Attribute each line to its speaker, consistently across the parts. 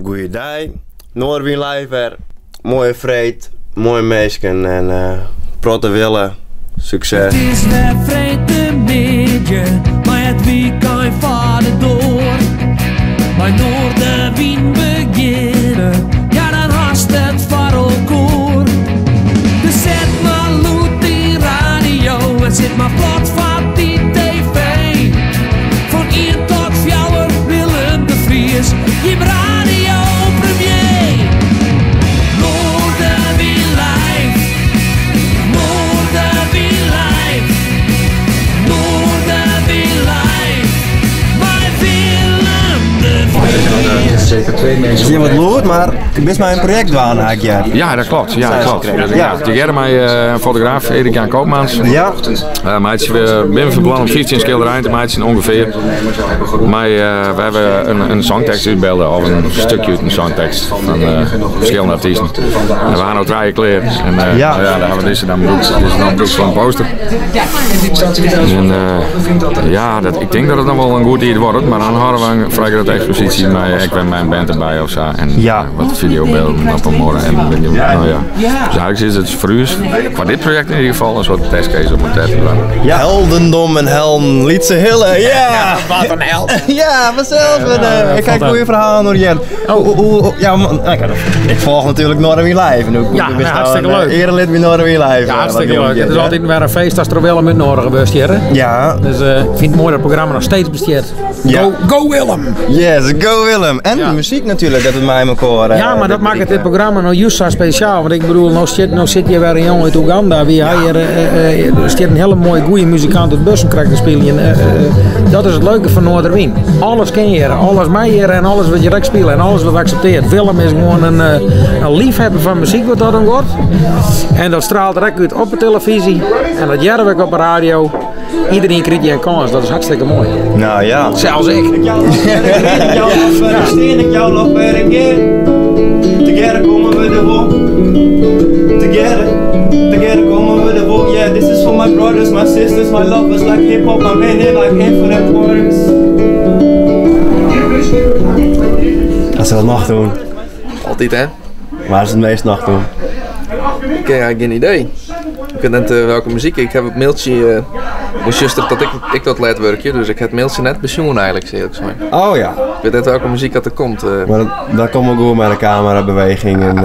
Speaker 1: Goeiedei, Noardewyn Live wer. Moaie freed, moaie minsken en protte wille. Sukses.
Speaker 2: It is wer freedtemiddei, mei it wykein foar de doar. Mei Noardewyn begjinne, ja dan hast it foar elkoar. Dus set mar lûd dyn radio en sit mar plat foar dy TV. Fan ien tot fjouwer Willem de Vries, jim radio premier. Noardewyn live, Noardewyn live, Noardewyn live, mei Willem de Vries.
Speaker 3: Zeker twee mensen.
Speaker 1: Je wat lûd, mar bist mei in projekt dwaande, ha ik heard.
Speaker 3: Ja, dat klopt. Ja, dat klopt. Ja. Tegearre mei in fotograaf, Erik Jan Koopmans.
Speaker 1: Ja.
Speaker 3: Meitsje we, binne fan plan om 15 skilderijen te meitsjen ûngefear. Mei, we hawwe in, in songtekst útbylde, of in stikje út in songtekst fan ferskillende artysten. En we ha no trije klear. En
Speaker 1: Ja.
Speaker 3: no ja, dêr hawwe we dizze dan brûkt. Dizze dan brûkt foar in poster. En ja, dat, ik tink dat it noch wol in goed jier duorret, mar dan hâlde we in frij grutte eksposysje mei ek wer mei in band derby of sa. En
Speaker 1: Ja.
Speaker 3: wat fideobylden op 'e muorre en no ja. Dus eigentlik is it foar ús, foar dit projekt yn ieder gefal, in soart testcase om it dêr te dwaan.
Speaker 1: Ja. Heldendom en helden, lytse hille, ja!
Speaker 4: Wat in held!
Speaker 1: Ja, fansels. En, ik ha goede ferhalen oer heard. Hoe, hoe, ja, man, ik, ik folgje natuerlik Noardewyn Live. En hoe,
Speaker 4: Ja,
Speaker 1: hoe bist
Speaker 4: nou, hartstikke
Speaker 1: nou een,
Speaker 4: leuk.
Speaker 1: Erelid by Noardewyn Live.
Speaker 4: Ja, hartstikke
Speaker 1: wat
Speaker 4: leuk.
Speaker 1: jong
Speaker 4: Het is
Speaker 1: ja.
Speaker 4: altyd wer in feest as troch Willem útnoadige wurdst hjir. hè.
Speaker 1: Ja.
Speaker 4: Dus ik fyn it moai dat it programma noch steeds bestiet.
Speaker 1: Ja.
Speaker 4: Go, go Willem!
Speaker 1: Yes, go Willem! En
Speaker 4: Ja.
Speaker 1: de muzyk natuerlik, dat it mei elkoar.
Speaker 4: Ja, mar dat makket dit programma no just sa spesjaal. Want ik bedoel, no sit, no sit hjir wer in jonge út Oeganda. Wie hy hjir, der stiet in hiele moaie, goede muzikant út Bussum krekt te spyljen. Dat is it leuke fan Noarderwyn. Alles kin hjir, alles mei hjir en alles wurdt hjir ek spile en alles wurdt aksepteard. Willem is gewoan in, in liefhebber fan muzyk wat dat oangiet. En dat straalt er ek út op de televyzje en dat hearre we ek op de radio. Iedereen krijgt hier een kans, dat is hartstikke moai.
Speaker 1: Nou ja.
Speaker 4: Sels ik.
Speaker 1: Stean ik jou noch wer in kear. Together komme we der wol. Together, together komme we der wol. Yeah, this is for my brothers, my sisters, my lovers like hip hop. I'm in it like infinite words. Dat is wel nacht doen.
Speaker 5: Altyd, hè?
Speaker 1: Waar is it meast nocht oan?
Speaker 5: Ik ha gjin idee. Ik wit net welke muzyk. Ik ha it mailtsje. Uh, juster dat ik, ik dat let wurkje, dus ik ha it mailtsje net besjoen eigentlik, earlik sein.
Speaker 1: Oh ja.
Speaker 5: Ik wit net welke muzyk dat der komt.
Speaker 1: Mar dat, dat komt wol goed mei de kamerabeweging en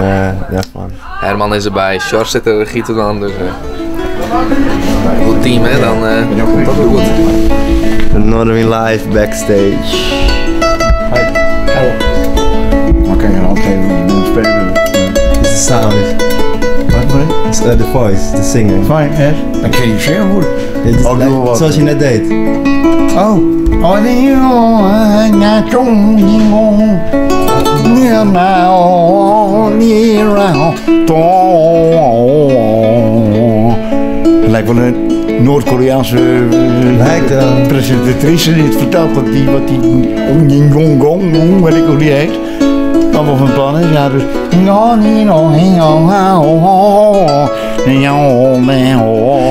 Speaker 1: dêrfan.
Speaker 5: Herman is derby, Sjors sit der regy te dwaan, dus goed team hè, dan komt dat wol goed.
Speaker 1: De Noardewyn Live backstage.
Speaker 6: Hi. Hallo. Dan kan je een hand geven met spelen.
Speaker 1: Is the sound.
Speaker 6: Wat moet ik?
Speaker 1: It's, the voice, the singer.
Speaker 6: Fijn, hè? Dan kun je zeer goed.
Speaker 1: Ja, dit-
Speaker 6: Oh, doe wat.
Speaker 1: Zoals je net deed.
Speaker 6: Oh. Oh, nee, oh, na, tong, ding, oh. Nee, na, oh, nee, ra, to. Het lijkt wel een Noord-Koreaanse
Speaker 1: Lijkt wel.
Speaker 6: presentatrice die het vertelt wat die, wat die ong, ding, gong, gong, gong, weet ik hoe die heet. Allemaal van plan is. Ja, dus.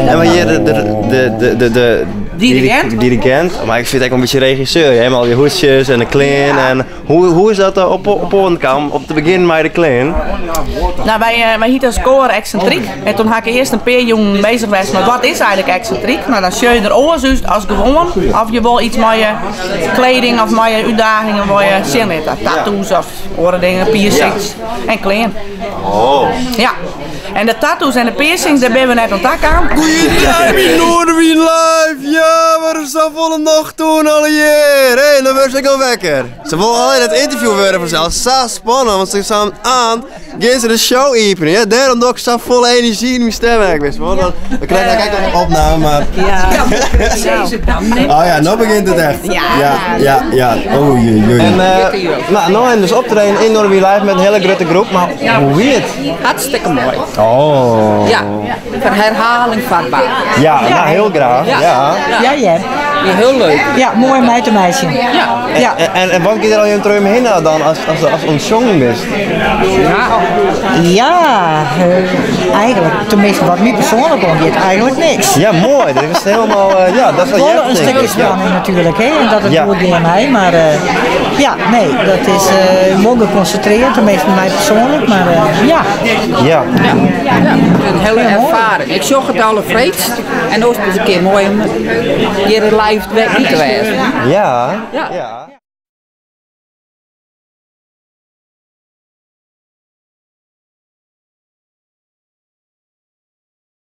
Speaker 1: En maar hier de, de, de, de, de, de
Speaker 7: Dirigent?
Speaker 1: dirigent, maar ik vind het ook een beetje regisseur. Je hebt al die hoedjes en de klean. En hoe, hoe is dat op, op oankaam, om te begjinnen mei de klean?
Speaker 7: Nou, wy, wy hiete as koar Eksintryk. En doe ha ik earst in pear jûnen beuzich west mei wat is eigentlik eksintryk. Nou, dan sjogge je der oars út as gewoan. Of je wol iets mei je kleding of mei je útdagingen wol je sjen litte. Tattoos of oare dingen, piercings en klean.
Speaker 1: Oh.
Speaker 7: Ja. En de tattoos en de piercings, dêr binne we net oan ta kaam.
Speaker 1: Goeiedei, by Noardewyn Live! Ja, wer is safolle nocht oan allegear! Hé, dan wurdst ek al wekker. Se wol allegear dat ynterview wurde fansels. Sa spannend, want se staan aan, gean se de show iepenje. Ja, dêrom doch ik safolle enerzjy yn myn stim ek, wist wol. Dan, dan krij ik ek noch in opname, mar... Oh ja, no begjint it echt.
Speaker 7: Ja.
Speaker 1: Ja, ja, ja. Oei, oei, oei. En uh, nou, no en dus optreden yn Noardewyn Live met in hiele grutte groep, mar hoe wie it?
Speaker 8: Hartstikke moai.
Speaker 1: Oh.
Speaker 8: Ja, foar herhaling fatber.
Speaker 1: Ja, nou hiel graach. Ja.
Speaker 8: Ja,
Speaker 9: Ja, ja.
Speaker 8: Hiel leuk.
Speaker 9: Ja, moai om mei te meitsjen.
Speaker 8: Ja.
Speaker 9: Ja.
Speaker 1: En, en, en wat giet der al troch jim hinne dan as, as, as oan it sjongen bist?
Speaker 9: Ja, eigentlik, teminsten wat my persoanlik oangiet, eigentlik niks.
Speaker 1: Ja, moai. Dat is hielendal, ja, dat is wel
Speaker 9: Wol
Speaker 1: heard,
Speaker 9: in
Speaker 1: tink
Speaker 9: stikje
Speaker 1: ik. Ja.
Speaker 9: spanning natuerlik, hè, en dat it
Speaker 1: Ja.
Speaker 9: goed gean mei, mar eh, Ja, nee, dat is uh, moai gekonsintrearre, teminsten my persoanlik, mar uh, ja.
Speaker 1: Ja.
Speaker 8: Ja, ja, in hiele erfaring. Ik sjoch it alle freeds en no is it in kear moai om hjir live by te wêzen.
Speaker 1: Ja.
Speaker 8: Ja.
Speaker 1: Ja.